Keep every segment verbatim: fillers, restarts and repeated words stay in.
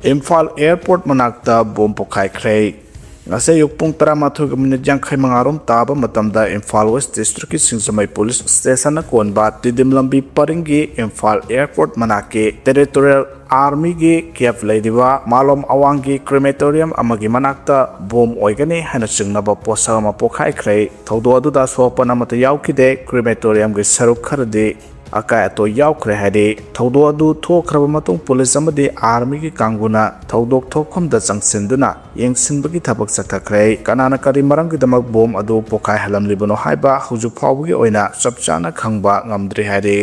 Imphal airport ꯃꯅꯥꯛꯇ bomb ꯄꯣꯈꯥꯏꯈ꯭ꯔꯦ꯫ ꯉꯁꯤ ꯑꯌꯨꯛ ꯄꯨꯡ ꯇꯔꯥꯃꯥꯊꯣꯏꯒ ꯃꯤꯅꯤꯠ ꯌꯥꯡꯈꯩ ꯃꯉꯥꯔꯣꯝ ꯇꯥꯕ ꯃꯇꯝꯗ ꯏꯝꯐꯥꯜ ꯋꯦꯁ꯭ꯠ ꯗꯤꯁꯇ꯭ꯔꯤꯛꯀꯤ ꯁꯤꯡꯖꯃꯩ ꯄꯨꯂꯤꯁ ꯁ꯭ꯇꯦꯁꯟꯅ ꯀꯣꯟꯕ ꯇꯤꯗꯤꯝ ꯂꯝꯕꯤ ꯄꯔꯤꯡꯒꯤ ꯏꯝꯐꯥꯜ ꯑꯦꯌꯔꯄꯣꯔꯠ ꯃꯅꯥꯛꯀꯤ ꯇꯦꯔꯤꯇꯣꯔꯤꯌꯦꯜ ꯑꯥꯔꯃꯤꯒꯤ ꯀꯦꯝꯞ ꯂꯩꯔꯤꯕ ꯃꯥꯂꯣꯝ ꯑꯋꯥꯡꯒꯤ ꯀ꯭ꯔꯤꯃꯦꯇꯣꯔꯤꯌꯝ ꯑꯃꯒꯤ ꯃꯅꯥꯛꯇ ꯕꯣꯝ ꯑꯣꯏꯒꯅꯤ ꯍꯥꯏꯅ ꯆꯤꯡꯅꯕ ꯄꯣꯠꯁꯛ ꯑꯃ ꯄꯣꯈꯥꯏꯈ꯭ꯔꯦ꯫ ꯊꯧꯗꯣꯛ ꯑꯗꯨꯗ ꯑꯁꯣꯛ ꯑꯄꯟ ꯑꯃꯠꯇ ꯌꯥꯎꯈꯤꯗꯦ꯫ ꯀ꯭ꯔꯤꯃꯦꯇꯣꯔꯤꯌꯝꯒꯤ ꯁꯔꯨꯛ ꯈꯔꯗꯤ ꯑꯀꯥꯏ ꯑꯇꯣꯏ ꯌꯥꯎꯈ꯭ꯔꯦ ꯍꯥꯏꯔꯤ꯫ ꯊꯧꯗꯣꯛ ꯑꯗꯨ ꯊꯣꯛꯈ꯭ꯔꯕ ꯃꯇꯨꯡ ꯄꯨꯂꯤꯁ ꯑꯃꯗꯤ ꯑꯥꯔꯃꯤꯒꯤ ꯀꯥꯡꯕꯨꯅ ꯊꯧꯗꯣꯛ ꯊꯣꯛꯐꯝꯗ ꯆꯪꯁꯤꯟꯗꯨꯅ ꯌꯦꯡꯁꯤꯟꯕꯒꯤ ꯊꯕꯛ ꯆꯠꯊꯈ꯭ꯔꯦ꯫ ꯀꯅꯥꯅ ꯀꯔꯤ ꯃꯔꯝꯒꯤꯗꯃꯛ ꯕꯣꯝ ꯑꯗꯨ ꯄꯣꯈꯥꯏꯍꯜꯂꯝꯂꯤꯕꯅꯣ ꯍꯥꯏꯕ ꯍꯧꯖꯤꯛ ꯐꯥꯎꯕꯒꯤ ꯑꯣꯏꯅ ꯆꯞ ꯆꯥꯅ ꯈꯪꯕ ꯉꯝꯗ꯭ꯔꯤ ꯍꯥꯏꯔꯤ꯫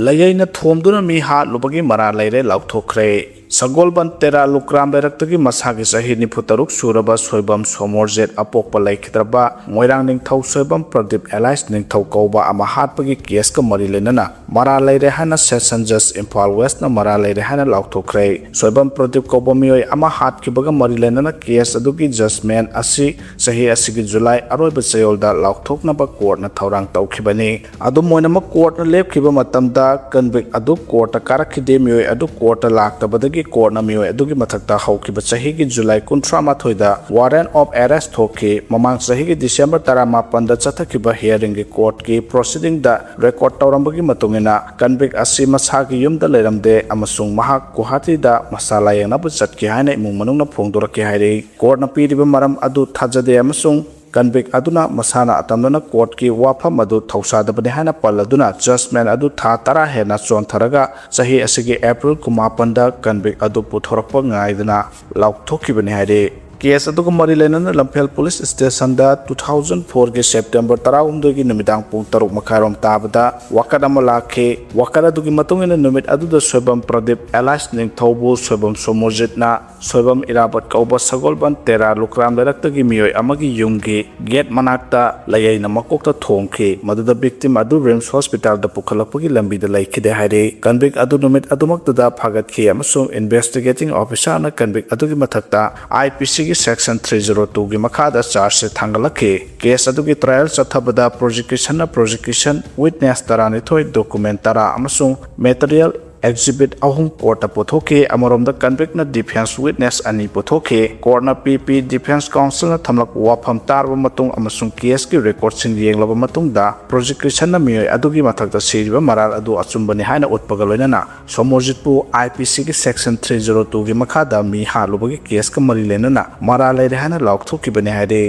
ꯂꯩꯌꯩꯅ ꯊꯣꯝꯗꯨꯅ ꯃꯤ ꯍꯥꯠꯂꯨꯕꯒꯤ ꯃꯔꯥꯜ ꯂꯩꯔꯦ ꯂꯥꯎꯊꯣꯛꯈ꯭ꯔꯦ꯫ ꯁꯒꯣꯜꯕꯟ ꯇꯦꯔꯥ ꯂꯨꯀ꯭ꯔꯥꯝ ꯂꯩꯔꯛꯇꯒꯤ ꯃꯁꯥꯒꯤ ꯆꯍꯤ ꯅꯤꯐꯨ ꯇꯔꯨꯛ ꯁꯨꯔꯕ ꯁꯣꯏꯕꯝ ꯁꯣꯃꯣꯔꯖꯤꯠ ꯑꯄꯣꯛꯄ ꯂꯩꯈꯤꯗ꯭ꯔꯕ ꯃꯣꯏꯔꯥꯡ ꯅꯤꯡꯊꯧ ꯁꯣꯏꯕꯝ ꯄ꯭ꯔꯗꯤꯞ ꯑꯦꯂꯥꯏꯁ ꯅꯤꯡꯊꯧ ꯀꯧꯕ ꯑꯃ ꯍꯥꯠꯄꯒꯤ ꯀꯦꯁꯀ ꯃꯔꯤ ꯂꯩꯅꯅ ꯃꯔꯥꯜ ꯂꯩꯔꯦ ꯍꯥꯏꯅ ꯁꯦꯁꯟ ꯖꯖ ꯏꯝꯐꯥꯜ ꯋꯦꯁ꯭ꯠꯅ ꯃꯔꯥꯜ ꯂꯩꯔꯦ ꯍꯥꯏꯅ ꯂꯥꯎꯊꯣꯛꯈ꯭ꯔꯦ꯫ ꯁꯣꯏꯕꯝ ꯄ꯭ꯔꯗꯤꯞ ꯀꯧꯕ ꯃꯤꯑꯣꯏ ꯑꯃ ꯍꯥꯠꯈꯤꯕꯒ ꯃꯔꯤ ꯂꯩꯅꯅ ꯀꯦꯁ ꯑꯗꯨꯒꯤ ꯖꯖꯃꯦꯟ ꯑꯁꯤ ꯆꯍꯤ ꯑꯁꯤꯒꯤ ꯖꯨꯂꯥꯏ ꯑꯔꯣꯏꯕ ꯆꯌꯣꯜꯗ ꯂꯥꯎꯊꯣꯛꯅꯕ ꯀꯣꯔꯠꯅ ꯊꯧꯔꯥꯡ ꯇꯧꯈꯤꯕꯅꯤ꯫ ꯑꯗꯨꯝ ꯑꯣꯏꯅꯃꯛ ꯀꯣꯔꯠꯅ ꯂꯦꯞꯈꯤꯕ ꯃꯇꯝꯗ ꯀꯟꯚꯤꯛ ꯑꯗꯨ ꯀꯣꯔꯠꯇ ꯀꯥꯔꯛꯈꯤꯗꯦ꯫ ꯃꯤꯑꯣꯏ ꯑꯗꯨ ꯀꯣꯔꯠꯇ ꯂꯥꯛꯇꯕꯗꯒꯤ ꯀꯣꯔꯠꯅ ꯃꯤꯑꯣꯏ ꯑꯗꯨꯒꯤ ꯃꯊꯛꯇ ꯍꯧꯈꯤꯕ ꯆꯍꯤꯒꯤ ꯖꯨꯂꯥꯏ ꯀꯨꯟꯊ꯭ꯔꯥ ꯃꯥꯊꯣꯏꯗ ꯋꯥꯔꯦꯟ ꯑꯣꯐ ꯑꯦꯔꯦꯁ꯭ꯠ ꯊꯣꯛꯈꯤ꯫ ꯃꯃꯥꯡ ꯆꯍꯤꯒꯤ ꯗꯤꯁꯦꯝꯕꯔ ꯇꯔꯥꯃꯥꯄꯟꯗ ꯆꯠꯊꯈꯤꯕ ꯍꯤꯌꯥꯔꯤꯡꯒꯤ ꯀꯣꯔꯠꯀꯤ ꯄ꯭ꯔꯣꯁꯤꯗꯤꯡꯗ ꯔꯦꯀꯣꯔꯠ ꯇꯧꯔꯝꯕꯒꯤ ꯃꯇꯨꯡ ꯏꯟꯅ ꯀꯟꯚꯤꯛ ꯑꯁꯤ ꯃꯁꯥꯒꯤ ꯌꯨꯝꯗ ꯂꯩꯔꯝꯗꯦ ꯑꯃꯁꯨꯡ ꯃꯍꯥꯛ ꯒꯨꯋꯥꯍꯥꯇꯤꯗ ꯃꯁꯥ ꯂꯥꯌꯦꯡꯅꯕ ꯆꯠꯈꯤ ꯍꯥꯏꯅ ꯏꯃꯨꯡ ꯃꯅꯨꯡꯅ ꯐꯣꯡꯗꯣꯔꯛꯈꯤ ꯍꯥꯏꯔꯤ꯫ ꯀꯣꯔꯠꯅ ꯄꯤꯔꯤꯕ ꯃꯔꯝ ꯑꯗꯨ ꯊꯥꯖꯗꯦ ꯑꯃꯁꯨꯡ ꯀꯟꯚꯤꯛ ꯑꯗꯨꯅ ꯃꯁꯥꯅ ꯑꯇꯝꯅꯅ ꯀꯣꯔꯠꯀꯤ ꯋꯥꯐꯝ ꯑꯗꯨ ꯊꯧꯁꯥꯗꯕꯅꯤ ꯍꯥꯏꯅ ꯄꯜꯂꯗꯨꯅ ꯖꯖꯃꯦꯟ ꯑꯗꯨ ꯊꯥ ꯇꯔꯥ ꯍꯦꯟꯅ ꯆꯣꯟꯊꯔꯒ ꯆꯍꯤ ꯑꯁꯤꯒꯤ ꯑꯦꯄ꯭ꯔꯤꯜ ꯀꯨꯟꯃꯥꯄꯟꯗ ꯀꯟꯚꯤꯛ ꯑꯗꯨ ꯄꯨꯊꯣꯔꯛꯄ ꯉꯥꯏꯗꯅ ꯂꯥꯎꯊꯣꯛꯈꯤꯕꯅꯤ ꯍꯥꯏꯔꯤ꯫ ꯀꯦꯁ ꯑꯗꯨꯒ ꯃꯔꯤ ꯂꯩꯅꯅ ꯂꯝꯐꯦꯜ ꯄꯨꯂꯤꯁ ꯁ꯭ꯇꯦꯁꯟꯗ two thousand fourꯒꯤ ꯁꯦꯞꯇꯦꯝꯕꯔ ꯇꯔꯥꯍꯨꯝꯗꯣꯏꯒꯤ ꯅꯨꯃꯤꯗꯥꯡ ꯄꯨꯡ ꯇꯔꯨꯛ ꯃꯈꯥꯏꯔꯣꯝ ꯇꯥꯕꯗ ꯋꯥꯀꯠ ꯑꯃ ꯂꯥꯛꯈꯤ꯫ ꯋꯥꯀꯠ ꯑꯗꯨꯒꯤ ꯃꯇꯨꯡ ꯏꯟꯅ ꯅꯨꯃꯤꯠ ꯑꯗꯨꯗ ꯁꯣꯏꯕꯝ ꯄ꯭ꯔꯗꯤꯞ ꯑꯦꯂꯥꯏꯁ ꯅꯤꯡꯊꯧꯕꯨ ꯁꯣꯏꯕꯝ ꯁꯣꯃꯣꯔꯖꯤꯠꯅ ꯁꯣꯏꯕꯝ ꯏꯔꯥꯕꯠ ꯀꯧꯕ ꯁꯒꯣꯜꯕꯟ ꯇꯦꯔꯥ ꯂꯨꯀ꯭ꯔꯥꯝ ꯂꯩꯔꯛꯇꯒꯤ ꯃꯤꯑꯣꯏ ꯑꯃꯒꯤ ꯌꯨꯝꯒꯤ ꯒꯦꯠ ꯃꯅꯥꯛꯇ ꯂꯩꯌꯩꯅ ꯃꯀꯣꯛꯇ ꯊꯣꯝꯈꯤ꯫ ꯃꯗꯨꯗ ꯚꯤꯛꯇꯤꯝ ꯑꯗꯨ ꯔꯤꯝꯁ ꯍꯣꯁꯄꯤꯇꯥꯜꯗ ꯄꯨꯈꯠꯂꯛꯄꯒꯤ ꯂꯝꯕꯤꯗ ꯂꯩꯈꯤꯗꯦ ꯍꯥꯏꯔꯤ꯫ ꯀꯟꯚꯤꯛ ꯑꯗꯨ ꯅꯨꯃꯤꯠ ꯑꯗꯨꯃꯛꯇꯗ ꯐꯥꯒꯠꯈꯤ ꯑꯃꯁꯨꯡ ꯏꯟꯚꯦꯁꯇꯤꯒꯦꯇꯤꯡ ꯑꯣꯐꯤꯁꯥꯔꯅ ꯀꯟꯚꯤꯛ ꯑꯗꯨꯒꯤ ꯃꯊꯛꯇ IPCꯒꯤ ꯁꯦꯛꯁꯟ three zero twoꯒꯤ ꯃꯈꯥꯗ ꯆꯥꯔꯖꯁꯤꯠ ꯊꯥꯡꯒꯠꯂꯛꯈꯤ꯫ ꯀꯦꯁ ꯑꯗꯨꯒꯤ ꯇ꯭ꯔꯥꯌꯦꯜ ꯆꯠꯊꯕꯗ ꯄ꯭ꯔꯣꯁꯤꯀ꯭ꯌꯨꯁꯟꯅ ꯄ꯭ꯔꯣꯁꯤꯀ꯭ꯌꯨꯁꯟ ꯋꯤꯠꯅꯦꯁ ꯇꯔꯥꯅꯤꯊꯣꯏ, ꯗꯣꯀꯨꯃꯦꯟ ꯇꯔꯥ ꯑꯃꯁꯨꯡ ꯃꯦꯇꯔꯤꯌꯦꯜ ꯑꯦꯛꯖꯤꯕꯤꯠ ꯑꯍꯨꯝ ꯀꯣꯔꯠꯇ ꯄꯨꯊꯣꯛꯈꯤ꯫ ꯑꯃꯔꯣꯝꯗ ꯀꯟꯚꯤꯛꯅ ꯗꯤꯐꯦꯟꯁ ꯋꯤꯠꯅꯦꯁ ꯑꯅꯤ ꯄꯨꯊꯣꯛꯈꯤ꯫ ꯀꯣꯔꯠꯅ ꯄꯤ ꯄꯤ ꯗꯤꯐꯦꯟꯁ ꯀꯥꯎꯟꯁꯤꯜꯅ ꯊꯝꯂꯛꯄ ꯋꯥꯐꯝ ꯇꯥꯔꯕ ꯃꯇꯨꯡ ꯑꯃꯁꯨꯡ ꯀꯦꯁꯀꯤ ꯔꯦꯀꯣꯔꯠꯁꯤꯡ ꯌꯦꯡꯂꯕ ꯃꯇꯨꯡꯗ, ꯄ꯭ꯔꯣꯁꯤꯀ꯭ꯌꯨꯁꯟꯅ ꯃꯤꯑꯣꯏ ꯑꯗꯨꯒꯤ ꯃꯊꯛꯇ ꯁꯤꯔꯤꯕ ꯃꯔꯥꯜ ꯑꯗꯨ ꯑꯆꯨꯝꯕꯅꯤ ꯍꯥꯏꯅ ꯎꯠꯄꯒ ꯂꯣꯏꯅꯅ ꯁꯣꯃꯣꯔꯖꯤꯠꯄꯨ ꯑꯥꯏ ꯄꯤ ꯁꯤꯒꯤ ꯁꯦꯛꯁꯟ ꯊ꯭ꯔꯤ ꯖꯤꯔꯣ ꯇꯨꯒꯤ ꯃꯈꯥꯗ ꯃꯤ ꯍꯥꯠꯂꯨꯕꯒꯤ ꯀꯦꯁꯀ ꯃꯔꯤ ꯂꯩꯅꯅ ꯃꯔꯥꯜ ꯂꯩꯔꯦ ꯍꯥꯏꯅ ꯂꯥꯎꯊꯣꯛꯈꯤꯕꯅꯤ ꯍꯥꯏꯔꯤ꯫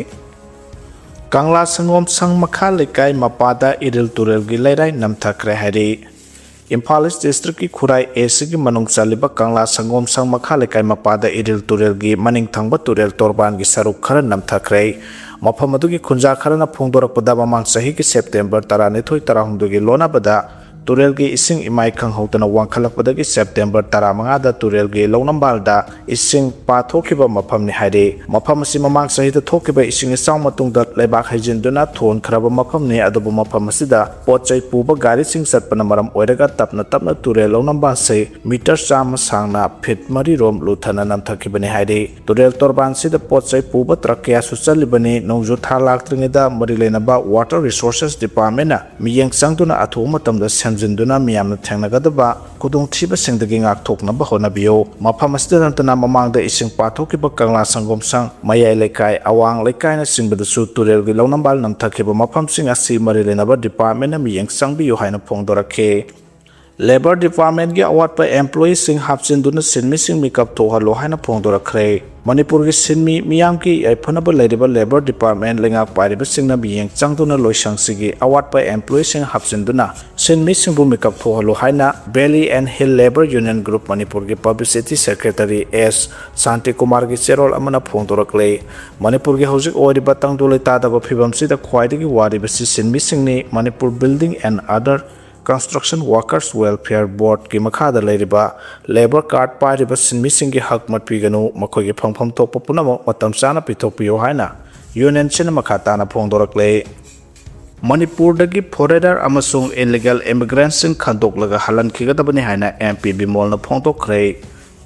ꯀꯪꯂꯥ ꯁꯪꯒꯣꯝ ꯁꯪ ꯃꯈꯥ ꯂꯩꯀꯥꯏ ꯃꯄꯥꯗ ꯏꯔꯤꯜ ꯇꯨꯔꯦꯜꯒꯤ ꯂꯩꯔꯥꯏ ꯅꯝꯊꯈ꯭ꯔꯦ ꯍꯥꯏꯔꯤ꯫ ꯏꯝꯐꯥꯜ ꯏꯁ ꯗꯤꯁꯇ꯭ꯔꯤꯛꯀꯤ ꯈꯨꯔꯥꯏ ꯑꯦ ꯁꯤꯒꯤ ꯃꯅꯨꯡ ꯆꯜꯂꯤꯕ ꯀꯪꯂꯥ ꯁꯪꯒꯣꯝ ꯁꯪ ꯃꯈꯥ ꯂꯩꯀꯥꯏ ꯃꯄꯥꯗ ꯏꯔꯤꯜ ꯇꯨꯔꯦꯜꯒꯤ ꯃꯅꯤꯡ ꯊꯪꯕ ꯇꯨꯔꯦꯜ ꯇꯣꯔꯕꯥꯟꯒꯤ ꯁꯔꯨꯛ ꯈꯔ ꯅꯝꯊꯈ꯭ꯔꯦ꯫ ꯃꯐꯝ ꯑꯗꯨꯒꯤ ꯈꯨꯟꯖꯥ ꯈꯔꯅ ꯐꯣꯡꯗꯣꯔꯛꯄꯗ, ꯃꯃꯥꯡ ꯆꯍꯤꯒꯤ ꯁꯦꯞꯇꯦꯝꯕꯔ ꯇꯔꯥꯅꯤꯊꯣꯏ ꯇꯔꯥꯍꯨꯝꯗꯣꯏꯒꯤ ꯂꯣꯟꯅꯕꯗ ꯇꯨꯔꯦꯜꯒꯤ ꯏꯁꯤꯡ ꯏꯃꯥꯏ ꯈꯪꯍꯧꯗꯅ ꯋꯥꯡꯈꯠꯂꯛꯄꯗꯒꯤ ꯁꯦꯞꯇꯦꯝꯕꯔ ꯇꯔꯥꯃꯉꯥꯗ ꯇꯨꯔꯦꯜꯒꯤ ꯂꯧꯅꯝꯕꯥꯜꯗ ꯏꯁꯤꯡ ꯄꯥꯊꯣꯛꯈꯤꯕ ꯃꯐꯝꯅꯤ ꯍꯥꯏꯔꯤ꯫ ꯃꯐꯝ ꯑꯁꯤ ꯃꯃꯥꯡ ꯆꯍꯤꯗ ꯊꯣꯛꯈꯤꯕ ꯏꯁꯤꯡ ꯏꯆꯥꯎ ꯃꯇꯨꯡꯗ ꯂꯩꯕꯥꯛ ꯍꯩꯖꯤꯟꯗꯨꯅ ꯊꯣꯟꯈ꯭ꯔꯕ ꯃꯐꯝꯅꯤ, ꯑꯗꯨꯕꯨ ꯃꯐꯝ ꯑꯁꯤꯗ ꯄꯣꯠ ꯆꯩ ꯄꯨꯕ ꯒꯥꯔꯤꯁꯤꯡ ꯆꯠꯄꯅ ꯃꯔꯝ ꯑꯣꯏꯔꯒ ꯇꯞꯅ ꯇꯞꯅ ꯇꯨꯔꯦꯜ ꯂꯧꯅꯝꯕꯥꯜꯁꯤ ꯃꯤꯇꯔ ꯆꯥꯝꯃ ꯁꯥꯡꯅ ꯐꯤꯠ ꯃꯔꯤ ꯔꯣꯝ ꯂꯨꯊꯅ ꯅꯝꯊꯈꯤꯕꯅꯤ ꯍꯥꯏꯔꯤ꯫ ꯇꯨꯔꯦꯜ ꯇꯣꯔꯕꯥꯟꯁꯤꯗ ꯄꯣꯠ ꯆꯩ ꯄꯨꯕ ꯇ꯭ꯔꯛ ꯀꯌꯥꯁꯨ ꯆꯠꯂꯤꯕꯅꯤ꯫ ꯅꯣꯡꯖꯨ ꯊꯥ ꯂꯥꯛꯇ꯭ꯔꯤꯉꯩꯗ ꯃꯔꯤ ꯂꯩꯅꯕ ꯋꯥꯇꯔ ꯔꯤꯁꯣꯔꯁꯦꯁ ꯗꯤꯄꯥꯔꯠꯃꯦꯟꯅ ꯃꯤꯠꯌꯦꯡ ꯆꯪꯗꯨꯅ ꯑꯊꯨꯕ ꯃꯇꯝꯗ ꯁꯦꯝꯖꯤꯟꯗꯨꯅ ꯃꯤꯌꯥꯝꯅ ꯊꯦꯡꯅꯒꯗꯕ ꯈꯨꯗꯣꯡꯊꯤꯕꯁꯤꯡꯗꯒꯤ ꯉꯥꯛꯊꯣꯛꯅꯕ ꯍꯣꯠꯅꯕꯤꯌꯨ꯫ ꯃꯐꯝ ꯑꯁꯤꯗ ꯅꯠꯇꯅ ꯃꯃꯥꯡꯗ ꯏꯁꯤꯡ ꯄꯥꯊꯣꯛꯈꯤꯕ ꯀꯪꯂꯥ ꯁꯪꯒꯣꯝ ꯁꯪ, ꯃꯌꯥꯏ ꯂꯩꯀꯥꯏ, ꯑꯋꯥꯡ ꯂꯩꯀꯥꯏꯅꯆꯤꯡꯕꯗꯁꯨ ꯇꯨꯔꯦꯜꯒꯤ ꯂꯧꯅꯝꯕꯥꯜ ꯅꯝꯊꯈꯤꯕ ꯃꯐꯝꯁꯤꯡ ꯑꯁꯤ ꯃꯔꯤ ꯂꯩꯅꯕ ꯗꯤꯄꯥꯔꯠꯃꯦꯟꯅ ꯃꯤꯠꯌꯦꯡ ꯆꯪꯕꯤꯌꯨ ꯍꯥꯏꯅ ꯐꯣꯡꯗꯣꯔꯛꯈꯤ꯫ ꯂꯦꯕꯔ ꯗꯤꯄꯥꯔꯠꯃꯦꯟꯒꯤ ꯑꯋꯥꯠꯄ ꯑꯦꯝꯄ꯭ꯂꯣꯌꯤꯁꯤꯡ ꯍꯥꯞꯆꯤꯟꯗꯨꯅ ꯁꯤꯟꯃꯤꯁꯤꯡ ꯃꯤꯀꯞ ꯊꯣꯛꯍꯜꯂꯣ ꯍꯥꯏꯅ ꯐꯣꯡꯗꯣꯔꯛꯈ꯭ꯔꯦ꯫ ꯃꯅꯤꯄꯨꯔꯒꯤ ꯁꯤꯟꯃꯤ ꯃꯤꯌꯥꯝꯒꯤ ꯌꯥꯏꯐꯅꯕ ꯂꯩꯔꯤꯕ ꯂꯦꯕꯔ ꯗꯤꯄꯥꯔꯠꯃꯦꯟ ꯂꯩꯉꯥꯛ ꯄꯥꯏꯔꯤꯕꯁꯤꯡꯅ ꯃꯤꯠꯌꯦꯡ ꯆꯪꯗꯨꯅ ꯂꯣꯏꯁꯪꯁꯤꯒꯤ ꯑꯋꯥꯠꯄ ꯑꯦꯝꯄ꯭ꯂꯣꯌꯤꯁꯤꯡ ꯍꯥꯞꯆꯤꯟꯗꯨꯅ ꯁꯤꯟꯃꯤꯁꯤꯡꯕꯨ ꯃꯤꯀꯞ ꯊꯣꯛꯍꯜꯂꯨ ꯍꯥꯏꯅ Valley and Hill Labour Union Group ꯃꯅꯤꯄꯨꯔꯒꯤ ꯄꯕ꯭ꯂꯤꯁꯤꯇꯤ ꯁꯦꯀ꯭ꯔꯦꯇꯔꯤ ꯑꯦꯁ ꯁꯥꯟꯇꯤꯀꯨꯃꯥꯔꯒꯤ ꯆꯦꯔꯣꯜ ꯑꯃꯅ ꯐꯣꯡꯗꯣꯔꯛꯂꯦ꯫ ꯃꯅꯤꯄꯨꯔꯒꯤ ꯍꯧꯖꯤꯛ ꯑꯣꯏꯔꯤꯕ ꯇꯪꯗꯨ ꯂꯩꯇꯥꯗꯕ ꯐꯤꯕꯝꯁꯤꯗ ꯈ꯭ꯋꯥꯏꯗꯒꯤ ꯋꯥꯔꯤꯕꯁꯤ ꯁꯤꯟꯃꯤꯁꯤꯡꯅꯤ꯫ Manipur Building and Other Construction Workers Welfare Boardꯀꯤ ꯃꯈꯥꯗ ꯂꯩꯔꯤꯕ ꯂꯦꯕꯔ ꯀꯥꯔꯗ ꯄꯥꯏꯔꯤꯕ ꯁꯤꯟꯃꯤꯁꯤꯡꯒꯤ ꯍꯛ ꯃꯠꯄꯤꯒꯅꯨ, ꯃꯈꯣꯏꯒꯤ ꯐꯪꯐꯝ ꯊꯣꯛꯄ ꯄꯨꯝꯅꯃꯛ ꯃꯇꯝ ꯆꯥꯅ ꯄꯤꯊꯣꯛꯄꯤꯌꯨ ꯍꯥꯏꯅ ꯌꯨꯅꯤꯌꯟꯁꯤꯅ ꯃꯈꯥ ꯇꯥꯅ ꯐꯣꯡꯗꯣꯔꯛꯂꯦ꯫ ꯃꯅꯤꯄꯨꯔꯗꯒꯤ ꯐꯣꯔꯦꯅꯔ ꯑꯃꯁꯨꯡ ꯏꯂꯤꯒꯦꯜ ꯏꯃꯤꯒ꯭ꯔꯦꯟꯠꯁꯤꯡ ꯈꯟꯗꯣꯛꯂꯒ ꯍꯜꯍꯟꯈꯤꯒꯗꯕꯅꯤ ꯍꯥꯏꯅ ꯑꯦꯝ ꯄꯤ ꯕꯤꯃꯣꯜꯅ ꯐꯣꯡꯗꯣꯛꯈ꯭ꯔꯦ꯫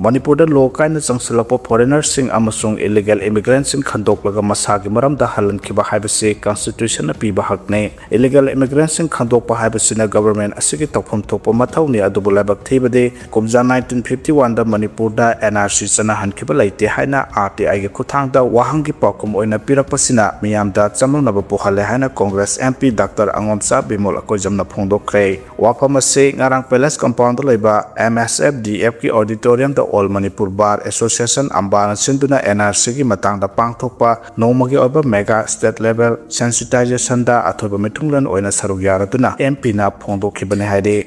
ꯃꯅꯤꯄꯨꯔꯗ ꯂꯣ ꯀꯥꯏꯅ ꯆꯪꯁꯤꯜꯂꯛꯄ ꯐꯣꯔꯦꯅꯔꯁꯤꯡ ꯑꯃꯁꯨꯡ ꯏꯂꯤꯒꯦꯜ ꯏꯃꯤꯒ꯭ꯔꯦꯟꯠꯁꯤꯡ ꯈꯟꯗꯣꯛꯂꯒ ꯃꯁꯥꯒꯤ ꯃꯔꯝꯗ ꯍꯜꯍꯟꯈꯤꯕ ꯍꯥꯏꯕꯁꯤ ꯀꯟꯁꯇꯤꯇ꯭ꯌꯨꯁꯟꯅ ꯄꯤꯕ ꯍꯛꯅꯤ꯫ ꯏꯂꯤꯒꯦꯜ ꯏꯃꯤꯒ꯭ꯔꯦꯟꯠꯁꯤꯡ ꯈꯟꯗꯣꯛꯄ ꯍꯥꯏꯕꯁꯤꯅ ꯒꯚꯔꯟꯃꯦꯟꯠ ꯑꯁꯤꯒꯤ ꯇꯧꯐꯝ ꯊꯣꯛꯄ ꯃꯊꯧꯅꯤ꯫ ꯑꯗꯨꯕꯨ ꯂꯥꯏꯕꯛ ꯊꯤꯕꯗꯤ ꯀꯨꯝꯖꯥ ꯅꯥꯏꯟꯇꯤꯟ ꯐꯤꯐꯇꯤ ꯋꯥꯟꯗ ꯃꯅꯤꯄꯨꯔꯗ ꯑꯦꯟ ꯑꯥꯔ ꯁꯤ ꯆꯠꯅꯍꯟꯈꯤꯕ ꯂꯩꯇꯦ ꯍꯥꯏꯅ ꯑꯥꯔ ꯇꯤ ꯑꯥꯏꯒꯤ ꯈꯨꯠꯊꯥꯡꯗ ꯋꯥꯍꯪꯒꯤ ꯄꯥꯎꯈꯨꯝ ꯑꯣꯏꯅ ꯄꯤꯔꯛꯄꯁꯤꯅ ꯃꯤꯌꯥꯝꯗ ꯆꯃꯝꯅꯕ ꯄꯣꯛꯍꯜꯂꯦ ꯍꯥꯏꯅ Congress M P doctor Angomcha Bimol ꯑꯀꯣꯏꯖꯝꯅ ꯐꯣꯡꯗꯣꯛꯈ꯭ꯔꯦ꯫ ꯋꯥꯐꯝ ꯑꯁꯤ ꯉꯔꯥꯡ ꯄꯦꯂꯦꯁ ꯀꯝꯄꯥꯎꯟꯗ ꯂꯩꯕ ꯑꯦꯝ ꯑꯦꯁ ꯑꯦꯐ ꯗꯤ ꯑꯦꯐꯀꯤ ꯑꯣꯗꯤꯇꯣꯔꯤꯌꯝꯗ ꯑꯣꯜ ꯃꯅꯤꯄꯨꯔ ꯕꯥꯔ ꯑꯦꯁꯣꯁꯤꯌꯦꯁꯟ ꯑꯝꯕꯥꯅ ꯁꯤꯟꯗꯨꯅ ꯑꯦꯟ ꯑꯥꯔ ꯁꯤꯒꯤ ꯃꯇꯥꯡꯗ ꯄꯥꯡꯊꯣꯛꯄ ꯅꯣꯡꯃꯒꯤ ꯑꯣꯏꯕ ꯃꯦꯒꯥ ꯁ꯭ꯇꯦꯠ ꯂꯦꯚꯦꯜ ꯁꯦꯟꯁꯤꯇꯥꯏꯖꯦꯁꯟꯗ ꯑꯊꯣꯏꯕ ꯃꯤꯊꯨꯡꯂꯦꯟ ꯑꯣꯏꯅ ꯁꯔꯨꯛ ꯌꯥꯔꯗꯨꯅ ꯑꯦꯝ ꯄꯤꯅ ꯐꯣꯡꯗꯣꯛꯈꯤꯕꯅꯤ ꯍꯥꯏꯔꯤ꯫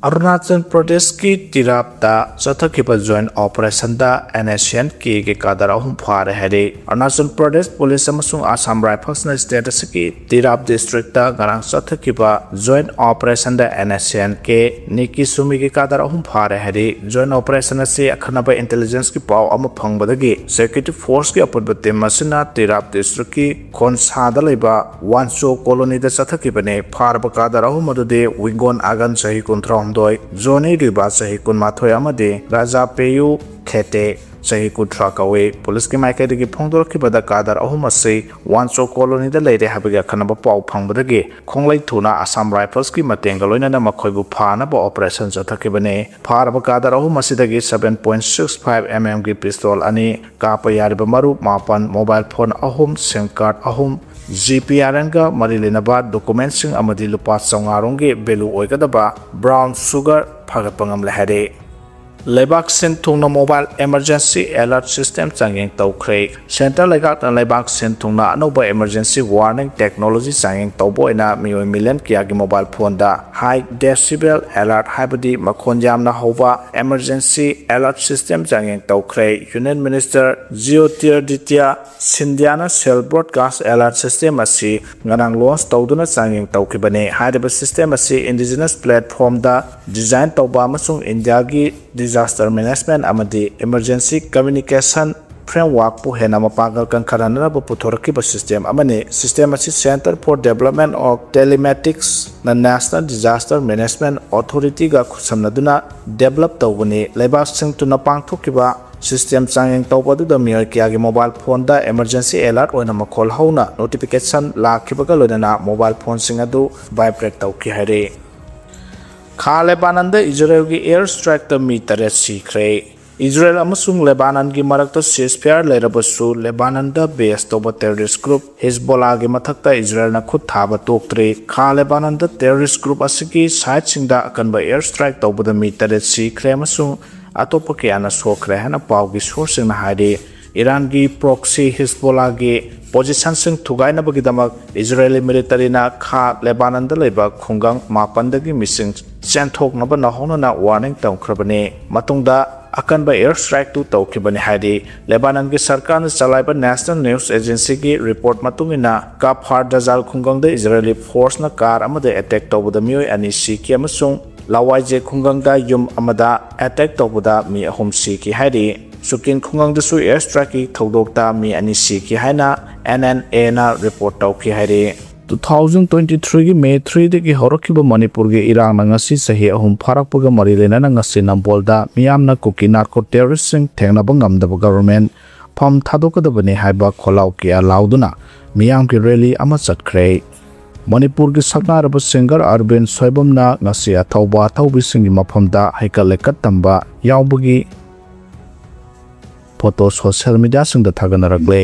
ꯑꯔꯨꯅꯥꯆꯜ ꯄ꯭ꯔꯗꯦꯁꯀꯤ ꯇꯤꯔꯥꯞꯇ ꯆꯠꯊꯈꯤꯕ joint ꯑꯣꯄꯔꯦꯁꯟꯗ and S C and ꯀꯦꯒꯤ ꯀꯥꯗꯔ ꯑꯍꯨꯝ ꯐꯥꯔꯦ ꯍꯥꯏꯔꯤ꯫ ꯑꯔꯨꯅꯥꯆꯜ ꯄ꯭ꯔꯗꯦꯁ ꯄꯨꯂꯤꯁ ꯑꯃꯁꯨꯡ ꯑꯁꯥꯝ ꯔꯥꯏꯐꯜꯁꯅ ꯁ꯭ꯇꯦꯠ ꯑꯁꯤꯒꯤ ꯇꯤꯔꯥꯞ ꯗꯤꯁꯇ꯭ꯔꯤꯛꯇ ꯉꯔꯥꯡ ꯆꯠꯊꯈꯤꯕ joint ꯑꯣꯄꯔꯦꯁꯟꯗ and S C and ꯀꯦ ꯅꯤꯀꯤ ꯁꯨꯃꯤꯒꯤ ꯀꯥꯗꯔ ꯑꯍꯨꯝ ꯐꯥꯔꯦ ꯍꯥꯏꯔꯤ꯫ ꯖꯣꯏꯟꯠ ꯑꯣꯄꯔꯦꯁꯟ ꯑꯁꯤ ꯑꯈꯟꯅꯕ ꯏꯟꯇꯦꯂꯤꯖꯦꯟꯁꯀꯤ ꯄꯥꯎ ꯑꯃ ꯐꯪꯕꯗꯒꯤ ꯁꯦꯀ꯭ꯌꯨꯔꯤꯇꯤ ꯐꯣꯔꯁꯀꯤ ꯑꯄꯨꯟꯕ ꯇꯤꯝ ꯑꯁꯤꯅ ꯇꯤꯔꯥꯞ ꯗꯤꯁꯇ꯭ꯔꯤꯛꯀꯤ ꯈꯣꯟꯁꯥꯗ ꯂꯩꯕ ꯋꯥꯟꯆꯣ ꯀꯣꯂꯣꯅꯤꯗ ꯆꯠꯊꯈꯤꯕꯅꯤ꯫ ꯐꯥꯔꯕ ꯀꯥꯗꯔ ꯑꯍꯨꯝ ꯑꯗꯨꯗꯤ ꯋꯤꯡꯒꯣꯟ ꯑꯥꯒꯟ ꯆꯍꯤ ꯀꯨꯟꯊ꯭ꯔꯥꯍꯨꯝꯗꯣꯏ, ꯖꯣꯅꯤ ꯔꯤꯕꯥ ꯆꯍꯤ ꯀꯨꯟꯃꯥꯊꯣꯏ ꯑꯃꯗꯤ ꯔꯥꯖꯥ ꯄꯦꯌꯨ ꯈꯦꯇꯦ ꯆꯍꯤ ꯀꯨꯟꯊ꯭ꯔꯥ ꯀꯧꯏ꯫ ꯄꯨꯂꯤꯁꯀꯤ ꯃꯥꯏꯀꯩꯗꯒꯤ ꯐꯣꯡꯗꯣꯔꯛꯈꯤꯕꯗ ꯀꯥꯗꯔ ꯑꯍꯨꯝ ꯑꯁꯤ ꯋꯥꯟꯆꯣ ꯀꯣꯂꯣꯅꯤꯗ ꯂꯩꯔꯦ ꯍꯥꯏꯕꯒꯤ ꯑꯈꯟꯅꯕ ꯄꯥꯎ ꯐꯪꯕꯗꯒꯤ ꯈꯣꯡꯂꯩ ꯊꯨꯅ ꯑꯁꯥꯝ ꯔꯥꯏꯐꯜꯁꯀꯤ ꯃꯇꯦꯡꯒ ꯂꯣꯏꯅꯅ ꯃꯈꯣꯏꯕꯨ ꯐꯥꯅꯕ ꯑꯣꯄꯔꯦꯁꯟ ꯆꯠꯊꯈꯤꯕꯅꯤ꯫ ꯐꯥꯔꯕ ꯀꯥꯗꯔ ꯑꯍꯨꯝ ꯑꯁꯤꯗꯒꯤ seven point six five M M ꯒꯤ ꯄꯤꯁꯇꯣꯜ ꯑꯅꯤ, ꯀꯥꯞꯄ ꯌꯥꯔꯤꯕ ꯃꯔꯨꯞ ꯃꯥꯄꯟ, ꯃꯣꯕꯥꯏꯜ ꯐꯣꯟ ꯑꯍꯨꯝ, ꯁꯤꯝ ꯀꯥꯔꯗ ꯑꯍꯨꯝ, ꯖꯤ ꯄꯤ ꯑꯥꯔ ꯑꯦꯟꯒ ꯃꯔꯤ ꯂꯩꯅꯕ ꯗꯣꯀꯨꯃꯦꯟꯠꯁꯤꯡ ꯑꯃꯗꯤ ꯂꯨꯄꯥ ꯆꯥꯝꯃꯉꯥ ꯔꯣꯝꯒꯤ ꯚꯦꯂꯨ ꯑꯣꯏꯒꯗꯕ ꯕ꯭ꯔꯥꯎꯟ ꯁꯨꯒꯔ ꯐꯥꯒꯠꯄ ꯉꯝꯂꯦ ꯍꯥꯏꯔꯤ꯫ ꯂꯩꯕꯥꯛ ꯁꯤꯟ ꯊꯨꯡꯅ ꯃꯣꯕꯥꯏꯜ ꯏꯃꯔꯖꯦꯟꯁꯤ ꯑꯦꯂꯔꯠ ꯁꯤꯁꯇꯦꯝ ꯆꯥꯡꯌꯦꯡ ꯇꯧꯈ꯭ꯔꯦ꯫ ꯁꯦꯟꯇꯔ ꯂꯩꯉꯥꯛꯅ ꯂꯩꯕꯥꯛ ꯁꯤꯟ ꯊꯨꯡꯅ ꯑꯅꯧꯕ ꯏꯃꯔꯖꯦꯟꯁꯤ ꯋꯥꯔꯅꯤꯡ ꯇꯦꯛꯅꯣꯂꯣꯖꯤ ꯆꯥꯡꯌꯦꯡ ꯇꯧꯕ ꯑꯣꯏꯅ ꯃꯤꯑꯣꯏ ꯃꯤꯂꯤꯌꯟ ꯀꯌꯥꯒꯤ ꯃꯣꯕꯥꯏꯜ ꯐꯣꯟꯗ ꯍꯥꯏ ꯗꯦꯁꯤꯕꯦꯜ ꯑꯦꯂꯔꯠ ꯍꯥꯏꯕꯗꯤ ꯃꯈꯣꯟ ꯌꯥꯝꯅ ꯍꯧꯕ ꯏꯃꯔꯖꯦꯟꯁꯤ ꯑꯦꯂꯔꯠ ꯁꯤꯁꯇꯦꯝ ꯆꯥꯡꯌꯦꯡ ꯇꯧꯈ꯭ꯔꯦ꯫ ꯌꯨꯅꯤꯌꯟ ꯃꯤꯅꯤꯁꯇꯔ ꯖꯤꯑꯣꯇꯤꯔꯥꯗꯤꯇ꯭ꯌ ꯁꯤꯟꯙ꯭ꯌꯥꯅ ꯁꯦꯜ ꯕ꯭ꯔꯣꯗꯀꯥꯁ ꯑꯦꯂꯔꯠ ꯁꯤꯁꯇꯦꯝ ꯑꯁꯤ ꯉꯔꯥꯡ ꯂꯣꯟꯆ ꯇꯧꯗꯨꯅ ꯆꯥꯡꯌꯦꯡ ꯇꯧꯈꯤꯕꯅꯤ꯫ ꯍꯥꯏꯔꯤꯕ ꯁꯤꯁꯇꯦꯝ ꯑꯁꯤ ꯏꯟꯗꯤꯖꯤꯅꯁ ꯄ꯭ꯂꯦꯠꯐꯣꯝꯗ ꯗꯤꯖꯥꯏꯟ ꯇꯧꯕ ꯑꯃꯁꯨꯡ ꯏꯟꯗꯤꯌꯥꯒꯤ ꯗꯤꯖꯥꯁꯇꯔ ꯃꯦꯅꯦꯖꯃꯦꯟꯠ ꯑꯃꯗꯤ ꯏꯃꯔꯖꯦꯟꯁꯤ ꯀꯝꯃ꯭ꯌꯨꯅꯤꯀꯦꯁꯟ ꯐ꯭ꯔꯦꯝꯋꯥꯔꯛꯄꯨ ꯍꯦꯟꯅ ꯃꯄꯥꯡꯒꯜ ꯀꯟꯈꯠꯍꯟꯅꯕ ꯄꯨꯊꯣꯔꯛꯈꯤꯕ ꯁꯤꯁꯇꯦꯝ ꯑꯃꯅꯤ꯫ ꯁꯤꯁꯇꯦꯝ ꯑꯁꯤ Center for Development of Telematics ꯅ National Disaster Management Authority ꯒ ꯈꯨꯠꯁꯝꯅꯗꯨꯅ ꯗꯦꯕꯂꯞ ꯇꯧꯕꯅꯤ꯫ ꯂꯩꯕꯥꯛꯁꯤꯡ ꯊꯨꯡꯅ ꯄꯥꯡꯊꯣꯛꯈꯤꯕ ꯁꯤꯁꯇꯦꯝ ꯆꯥꯡꯌꯦꯡ ꯇꯧꯕ ꯑꯗꯨꯗ ꯃꯤꯑꯣꯏ ꯀꯌꯥꯒꯤ ꯃꯣꯕꯥꯏꯜ ꯐꯣꯟꯗ emergency alert ꯑꯣꯏꯅ ꯃꯈꯣꯜ ꯍꯧꯅ notification ꯂꯥꯛꯈꯤꯕꯒ ꯂꯣꯏꯅꯅ ꯃꯣꯕꯥꯏꯜ ꯐꯣꯟꯁꯤꯡ ꯑꯗꯨ vibrate ꯇꯧꯈꯤ ꯍꯥꯏꯔꯤ꯫ ꯈꯥ ꯂꯦꯕꯥꯅꯟꯗ ꯏꯖꯔꯦꯜꯒꯤ air strike ꯇ ꯃꯤ ꯇꯔꯦꯠ ꯁꯤꯈ꯭ꯔꯦ꯫ ꯏꯖꯔꯦꯜ ꯑꯃꯁꯨꯡ ꯂꯦꯕꯥꯅꯟꯒꯤ ꯃꯔꯛꯇ ceasefire ꯂꯩꯔꯕꯁꯨ, ꯂꯦꯕꯥꯅꯟꯗ base ꯇꯧꯕ terrorist group ꯍꯤꯖꯕꯣꯂꯥꯒꯤ ꯃꯊꯛꯇ ꯏꯖꯔꯦꯜꯅ ꯈꯨꯠ ꯊꯥꯕ ꯇꯣꯛꯇ꯭ꯔꯤ꯫ ꯈꯥ ꯂꯦꯕꯥꯅꯟꯗ terrorist group ꯑꯁꯤꯒꯤ site ꯁꯤꯡꯗ ꯑꯀꯟꯕ air strike ꯇꯧꯕꯗ ꯃꯤ ꯇꯔꯦꯠ ꯁꯤꯈ꯭ꯔꯦ ꯑꯃꯁꯨꯡ ꯑꯇꯣꯞꯄ ꯀꯌꯥꯅ ꯁꯣꯛꯈ꯭ꯔꯦ ꯍꯥꯏꯅ ꯄꯥꯎꯒꯤ source ꯁꯤꯡꯅ ꯍꯥꯏꯔꯤ꯫ ꯏꯔꯥꯟꯒꯤ proxy ꯍꯤꯖꯕꯣꯂꯥꯒꯤ position ꯁꯤꯡ ꯊꯨꯒꯥꯏꯅꯕꯒꯤꯗꯃꯛ ꯏꯖꯔꯦꯂꯤ military ꯅ ꯈꯥ ꯂꯦꯕꯥꯅꯟꯗ ꯂꯩꯕ ꯈꯨꯡꯒꯪ ꯃꯥꯄꯟꯗꯒꯤ ꯃꯤꯁꯤꯡ ꯆꯦꯟꯊꯣꯛꯅꯕ ꯅꯧꯍꯧꯅꯅ warning ꯇꯧꯈ꯭ꯔꯕꯅꯤ꯫ ꯃꯇꯨꯡꯗ ꯑꯀꯟꯕ air strike ꯇꯨ ꯇꯧꯈꯤꯕꯅꯤ ꯍꯥꯏꯔꯤ꯫ ꯂꯦꯕꯥꯅꯟꯒꯤ ꯁꯔꯀꯥꯔꯅ ꯆꯂꯥꯏꯕ National News Agency ꯒꯤ report ꯃꯇꯨꯡ ꯏꯟꯅ, ꯀꯐꯥꯔ ꯗꯖꯥꯜ ꯈꯨꯡꯒꯪꯗ ꯏꯖꯔꯦꯂꯤ force ꯅ car ꯑꯃꯗ attack ꯇꯧꯕꯗ ꯃꯤꯑꯣꯏ ꯑꯅꯤ ꯁꯤꯈꯤ ꯑꯃꯁꯨꯡ ꯂꯋꯥꯏꯖꯦ ꯈꯨꯡꯒꯪꯗ ꯌꯨꯝ ꯑꯃꯗ attack ꯇꯧꯕꯗ ꯃꯤ ꯑꯍꯨꯝ ꯁꯤꯈꯤ ꯍꯥꯏꯔꯤ꯫ ꯁꯨꯀꯤꯟ ꯈꯨꯡꯒꯪꯗꯁꯨ air strike ꯀꯤ ꯊꯧꯗꯣꯛꯇ ꯃꯤ ꯑꯅꯤ ꯁꯤꯈꯤ ꯍꯥꯏꯅ N N A ꯅ report ꯇꯧꯈꯤ ꯍꯥꯏꯔꯤ꯫ Two thousand twenty three ꯒꯤ May three ꯗꯒꯤ ꯍꯧꯔꯛꯈꯤꯕ ꯃꯅꯤꯄꯨꯔꯒꯤ ꯏꯔꯥꯡꯅ ꯉꯁꯤ ꯆꯍꯤ ꯑꯍꯨꯝ ꯐꯥꯔꯛꯄꯒ ꯃꯔꯤ ꯂꯩꯅꯅ ꯉꯁꯤ ꯅꯝꯕꯣꯜꯗ ꯃꯤꯌꯥꯝꯅ ꯀꯨꯀꯤ narco terrorist ꯁꯤꯡ ꯊꯦꯡꯅꯕ ꯉꯝꯗꯕ government ꯐꯝ ꯊꯥꯗꯣꯛꯀꯗꯕꯅꯤ ꯍꯥꯏꯕ ꯈꯣꯜꯂꯥꯎ ꯀꯌꯥ ꯂꯥꯎꯗꯨꯅ ꯃꯤꯌꯥꯝꯒꯤ rally ꯑꯃ ꯆꯠꯈ꯭ꯔꯦ꯫ ꯃꯅꯤꯄꯨꯔꯒꯤ ꯁꯛꯅꯥꯏꯔꯕ singer ꯑꯔꯕꯤꯟ ꯁꯣꯏꯕꯝꯅ ꯉꯁꯤ ꯑꯊꯧꯕ ꯑꯊꯧꯕꯤꯁꯤꯡꯒꯤ ꯃꯐꯝꯗ ꯍꯩꯀꯠ ꯂꯩꯀꯠ ꯇꯝꯕ ꯌꯥꯎꯕꯒꯤ photo social media ꯁꯤꯡꯗ ꯊꯥꯒꯠꯅꯔꯛꯂꯦ꯫